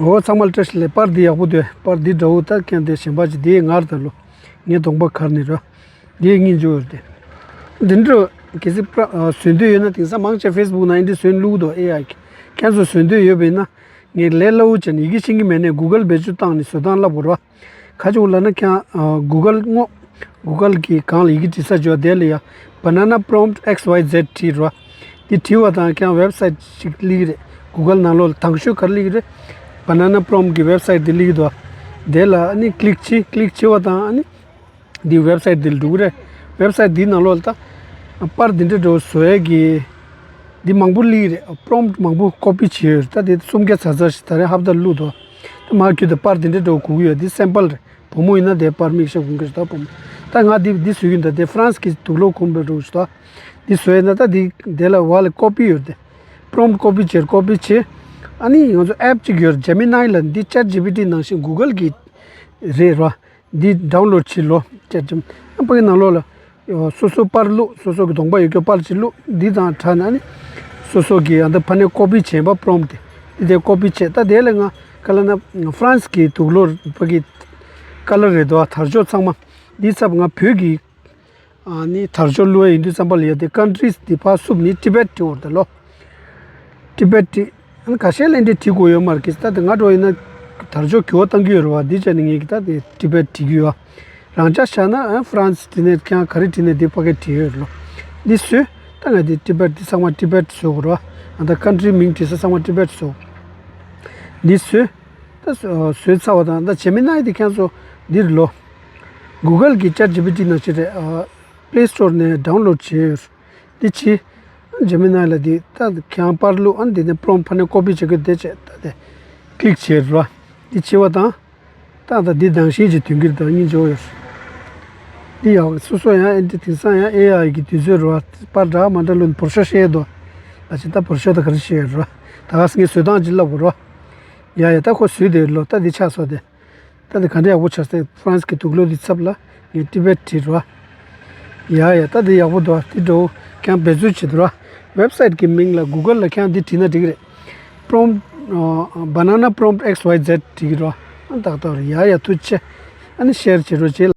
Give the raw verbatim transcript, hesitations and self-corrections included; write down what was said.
འོ་ཚང་མ་ལ་བཀྲ་ཤིས་བདེ་ལེགས། པར་འདི་ཡག་པོ་འདུག་པར་འདི་འདྲ་བོ་ད་ཀྱང་དེ་གཞན་པ་ཅིག་དེ་ངར་ད་ལོ། ངའི་གདོང་པ་གར་ནི་ར། འདི་སྙིང་རྗེ་བོ་རེད་དེ། འདི་འདྲ་གལ་སྲིད་པར་ཨ་བཟོ་འདོད་ཡོད་ན། དེང་སང་མང་ཆེ་ཕེ་སི་བུག་ནང་ཨེ་འདྲ་བཟོས་བླུགས་འདུག་ཨེ་ཨའི་གིས། ཁྱེད་ཚོ་བཟོ་འདོད་ཡོད་པ་ཡིན་ན། ངས་ལས་སླ་བོ་བྱས་ནས་ཡི་གེ་ཤེས་ཀྱི་མེད་ནས་གུ་གལ་བེད་སྤྱོད་བཏང་ནས་བཟོ་སྟངས་བསླབ་དགོས་ར། ག་ཅིག་ལབ་ན་ཁྱེད་ཨ་གུ་གལ་སྔོག་གུ་གལ་གྱི་སྒང་ལ་ཡི་གེ་འབྲི་ས་འཇོག་དེ་ལ་ཡ། Banana Prompt X Y Z བྲིས་ར། འདི་བྲིས་པ་དང་ཁྱེད་ཝེབ་སའིཊ་ཅིག་སླེབས་ཀྱི་རེད། གུ་གལ་ནང་ལོགས་ལ་དང་ཤོས་ག་རེ་སླེབས་ཀྱི་རེད། Banana Prompt གི་ཝེབ་སའིཊ་འདི་སླེབས་ཀྱི་འདུག་དེ་ལ་ཨ་ནི་ཀླིག་བྱེད། ཀླིག་བྱེད་པ་དང་ཨ་ནི་འདི་ཝེབ་སའིཊ་འདི་ལ་འགྲོ་གི་རེད། ཝེབ་སའིཊ་འདིའི་ནང་ལོགས་ལ་ད་པར་འདི་འདྲ་འདྲ་བོ་བཟོ་ཡས་ཀྱི་འདི་མང་པོ་སླེབས་ཀྱི་རེད། པྲོམ་མང་པོ་ཀོ་པི་བྱས་ཡོད་རེད། ད་དེ་སུམ་བརྒྱ་ཙམ་ཙམ་ཞིག་ད་རེས་ཧབ་ད་བླུགས་འདུག་ད་མ་ཁྱོད་ད་པར་འདི་འདྲ་འདྲ་བོ་དགོས་ཀྱི་ཡོད། འདི་སེམ་པལ་རེད། བུ་མོ་ཡིན་ན་དེ་པར་མིག་ཤ་གུང་གི་ཞིག་ད་བུ་མོ། ད་ང་འདི་འདི་བཟོས་ཀྱི་འདུག་དེ་ཧྥ་རན་སི་གི་དུག་ལོག་གོམ་པའི་རོགས་ཞིག་ད། འདི་བཟོས་ན་ད་འདི་དེ་ལ་བ་ལ་ཀོ་པི་ཡོད་དེ། པྲོམ་ཀོ་པི་བྱེད། ཀོ་པི་བྱེད། ཨ་ནི་ང་ཚོ་ཨེབ་ཅིག་ཡོད་རེད། ཇེ་མི་ནའི་ལ། འདི་ཅེཊ་ཇི་པི་ཊི་ནང་བཞིན་གུ་གལ་གི་རེད་ར། འདི་ཌའུན་ལོཌ་བྱེད་ལོ། ཅེཊ་ཇི་པི་ཊི་ཨ་ཕ་གི་ནང་ལོགས་ལ། སོ་སོ་པར་བླུགས། སོ་སོ་གི་གདོང་པ་ཡོད་རྒྱུ་པར་ཅིག་བླུགས། འདི་དང་ཁྲ་ན་ནི་སོ་སོ་གི་ཨ་ད་ཕ་ནས་ཀོ་པི་བྱས་པ་པྲོམ་དེ། འདི་དེ་ཀོ་པི་བྱས། ད་དེ་ལ་ང་ག་ལ་ན་ཧྥ་རན་སི་གི་དུག་ལོག་ཕ་གི་ཀ་ལར་རེད་དོ། དར་ལྕོག་ཚང་མ་འདི་ཚབ་ང་བོད་ཀྱི་ཨ་ནི་དར་ལྕོག་བླུགས་ཡ་ཡིན་དུས་ཙམ་པ་ལ་ཡ་དེ་ཀན་ཊི་རིས་འདི་ཕར་བསུབས་ནི་ཊི་བེཊ་བྲིས་འོར་དེ་ལོ། ཊི་བེཊ་བྲིས། ཨ་ནི་ཁ་ཤས་ལ་འདི་བྲིས་དགོས་ཡོད་མ་རེད་གི། ད་དེ་ང་འགྲོ་ཡིན་ན་དར་ལྕོག་གི་འོ་བཏང་གི་ཡོད་རེད་བ། འདི་བྱས་ནས་ངས་གི་ད་དེ་ཊི་བེཊ་བྲིས་གི་ཡོད། རང་ཅག་བཞག་ན་ཨ་ཧྥ་རན་སི་བྲིས་ནས་ཀྱང་ག་རེ་བྲིས་ནས་འདི་ཕ་གི་བྲིས་ཡོད་རེད་ལོ། འདི་བཟོས། ད་ང་འདི་ཊི་བེཊ་འདི་ཚང་མ་ཊི་བེཊ་བཟོ་དགོས་རེད་བ། ཨ་ད་ཀན་ཊི་རི་མིང་བྲིས་ས་ཚང་མ་ཊི་བེཊ་བཟོ། འདི་བཟོས། ད་བཟོས་ཚར་བ་དང་ད་ཇེ་མི་ནའི་འདི་ཁྱེད་ཚོ་འདིར་ལོ། གུ་གལ་གི་ཅེཊ་ཇི་པི་ཊི་ནང་བཞིན་རེད། ཨ་པླེ་སི་ཊོར་ནས་ཌའུན་ལོཌ་བྱས་ཡོད། འདི་བྱས། ཇེ་མི་ནའི་ལ་འདི་ད་ཁྱེད་པར་བླུགས། ཨ་འདི་ནས་པྲོམ་ཕ་ནས་ཀོ་པི་བྱེད་དགོས། དེ་བྱས་ད་དེ་ཀླིག་བྱས་ར། འདི་བྱས་པ་དང་། ད་ད་འདི་ནང་བཞིན་གྱི་དོན་གྱིར་ད་སྙིང་རྗེ་བོ་ཡོད། འདི་ཡག་སོ་སོ་ཡང་ཨེ་འདྲ་དེང་སང་ཡང་ཨེ་ཨའི་གི་དུས་ཚོད་རེད་བ། པར་འདྲ་མ་འདྲ་བླུགས་བོར་ཤོག་བཤད་འདུག་ད་ཅི་ད་བོར་ཤོག་ད་ག་རེ་བཤད་ཡོད་རེད་བ། ད་ག་སེ་ངས་བཟོ་སྟངས་ཅིག་བསླབ་དགོས་རེད་བ། ཡ་ཡ་ད་ཁོ་བཟོས་དེ་ལོ། ད་འདི་ཆགས་སོང་དེ། ད་འདི་ག་འདྲ་ཡག་པོ་ཆགས་སོང་། ཧྥ་རན་སི་གི་དུག་ལོག་འདི་ཚབ་ལ་ངས་ཊི་བེཊ་བྲིས་རེད་བ། ཡ་ཡ་ད་འདི་ཡག་པོ་འདུག་བ། འདི་འགྲོ་ཁྱེད་འབད་རྩོལ་བྱེད་དུ་ར། ཝེབ་སའིཊ་གི་མིང་ལ་གུ་གལ་ལ་ཁྱེད་འདི་བྲིས་ན་འགྲིག་གི་རེད། པྲོམ། Banana Prompt X Y Z བྲིས་ཀྱི་རེད་བ། ཨ་ཏག་ཏག་རེད། ཡ་ཡ་ཐུགས་རྗེ་ཆེ། ཨ་ནི་ཤེར་བྱེད་རོགས་བྱེད།